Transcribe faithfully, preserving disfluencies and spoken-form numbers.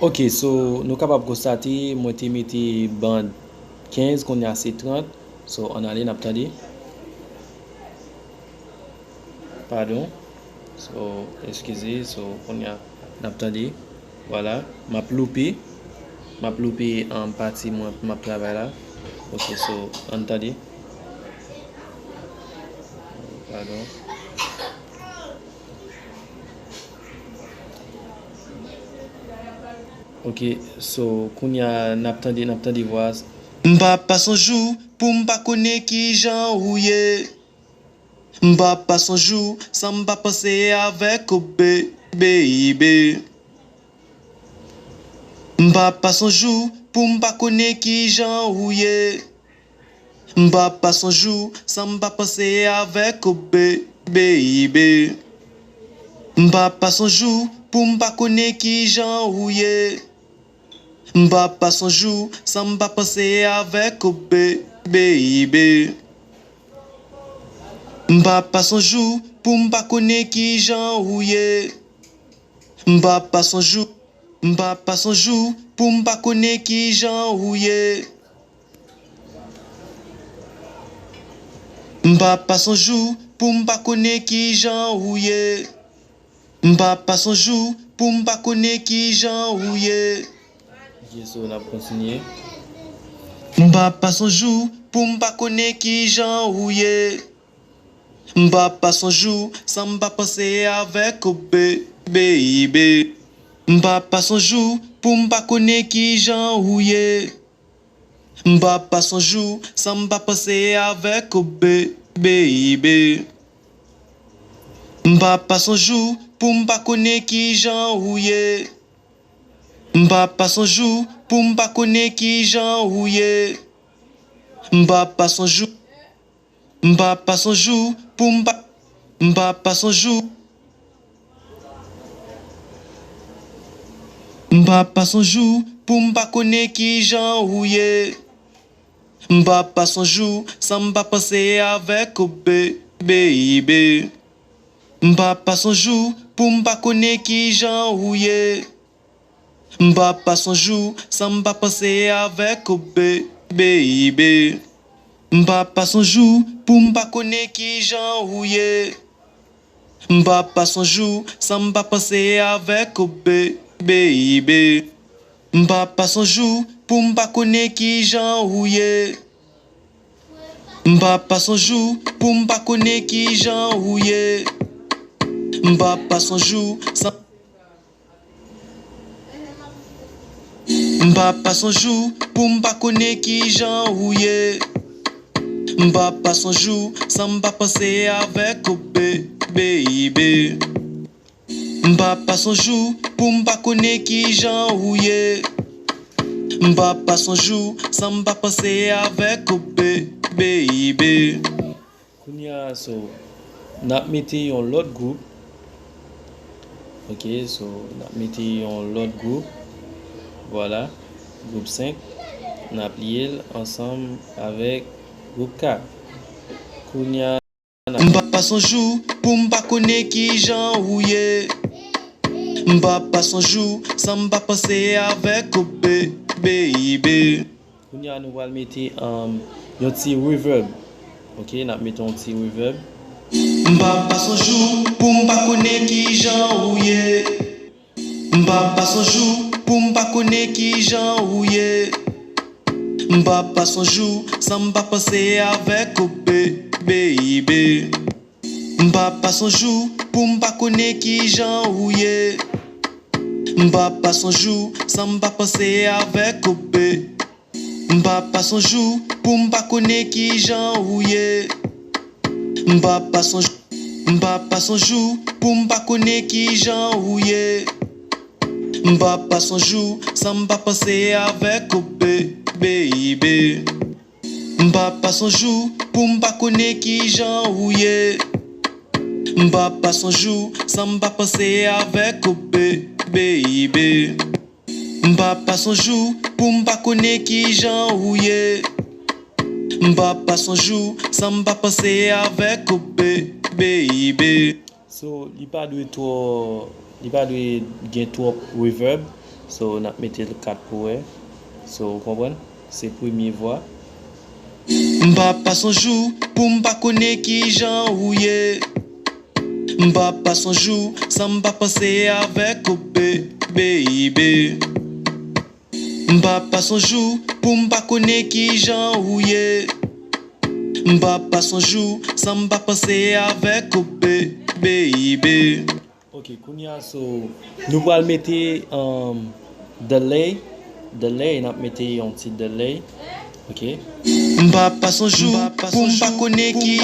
Ok, so nou kapab konstate mwen te mete band kenz, kounye a se trant. So ann ale, n ap tande. Padon. So, eskize, so kounye a n ap tande. Vwala, m ap loupe. M ap loupe an pati mwen m ap travay la. Ok, so ann tande. Padon. Ok, so kounye a n ap tande, n ap tande vwa. M pa pas yon jou pou m pa konnen kijan ou ye. M pa pas yon jou san m pa panse avèk ou, be- baby. M pa pas yon jou pou m pa konnen kijan ou ye. M pa pas yon jou san m pa panse avèk ou, be- baby. M pa pas yon jou pou m pa konnen kijan ou ye. M pa pas yon jou san m pa panse avèk ou, be- baby. M pa pas yon jou pou m pa konnen kijan ou ye. M pa pas yon jou, m pa pas yon jou pou m pa konnen kijan ou ye. M pa pas yon jou pou m pa konnen kijan ou ye. M pa pas yon jou pou m pa konnen kijan ou ye. Ok, so n ap kontinye. M pa pas yon jou pou m pa konnen kijan ou ye. M pa pas yon jou san m pa panse avèk ou, be- baby. M pa pas yon jou pou m pa konnen kijan ou ye. M pa pas yon jou san m pa panse avèk ou, be- baby. M pa pas yon jou pou m pa konnen kijan ou ye. M pa pas yon jou pou m pa konnen kijan ou ye. M pa pas yon jou, m pa pas yon jou pou m pa, m pa pas yon jou. M pa pas yon jou pou m pa konnen kijan ou ye. M pa pas yon jou san m pa panse avèk ou, be- baby. M pa pas yon jou pou m pa konnen kijan ou ye. M pa pas yon jou san m pa panse avèk ou, be- baby. M pa pas yon jou pou m pa konnen kijan ou ye. M pa pas yon jou san m pa panse avèk ou, be- baby. M pa pas yon jou pou m pa konnen kijan ou ye. M pa pas yon jou pou m pa konnen kijan ou ye. M pa pas yon jou san M pa pas yon jou pou m pa konnen kijan ou ye. M pa pas yon jou san m pa panse avèk ou, be- baby. M pa pas yon jou pou m pa konnen kijan ou ye. M pa pas yon jou san m pa panse avèk ou, be- baby. Kounye a, so, n ap mete yon lòt gwoup. Ok, so, n ap mete yon lòt gwoup. Vwala, gwoup senk. N ap lye l ansanm avèk gwoup kat. Kounye a, n ap M pa pas yon jou pou m pa konnen kijan ou ye. M pa pas yon jou san m pa panse avèk ou, be- baby. Kounye a, nou pral mete, um, yon ti reverb. Ok, n ap mete yon ti reverb. M pa pas yon jou pou m pa konnen kijan ou ye. M pa pas yon jou pou m pa konnen kijan ou ye. M pa pas yon jou san m pa panse avèk ou, be- baby. M pa pas yon jou pou m pa konnen kijan ou ye. M pa pas yon jou san m pa panse avèk ou, be- M pa pas yon jou pou m pa konnen kijan ou ye. M pa pas yon jou, m pa pas yon jou pou m pa konnen kijan ou ye. M pa pas yon jou san m pa panse avèk ou, be- baby. M pa pas yon jou pou m pa konnen kijan ou ye. M pa pas yon jou san m pa panse avèk ou, be- baby. M pa pas yon jou pou m pa konnen kijan ou ye. M pa pas yon jou san m pa panse avèk ou, be- baby. So, li pa dwe twò, li pa dwe gen twòp reverb. So, n ap mete l kat pou wè. So, ou konprann? Se premye vwa. M pa pas yon jou pou m pa konnen ki jan ou ye. M pa pas yon jou san m pa panse avèk ou, be- baby. M pa pas yon jou pou m pa konnen ki jan ou ye. M pa pas yon jou san m pa panse avèk ou, be- baby. Ok, kounye a, so, nou pral mete um, delay. Delay, n ap mete yon ti delay. Ok. M pa pas yon jou pou m pa konnen ki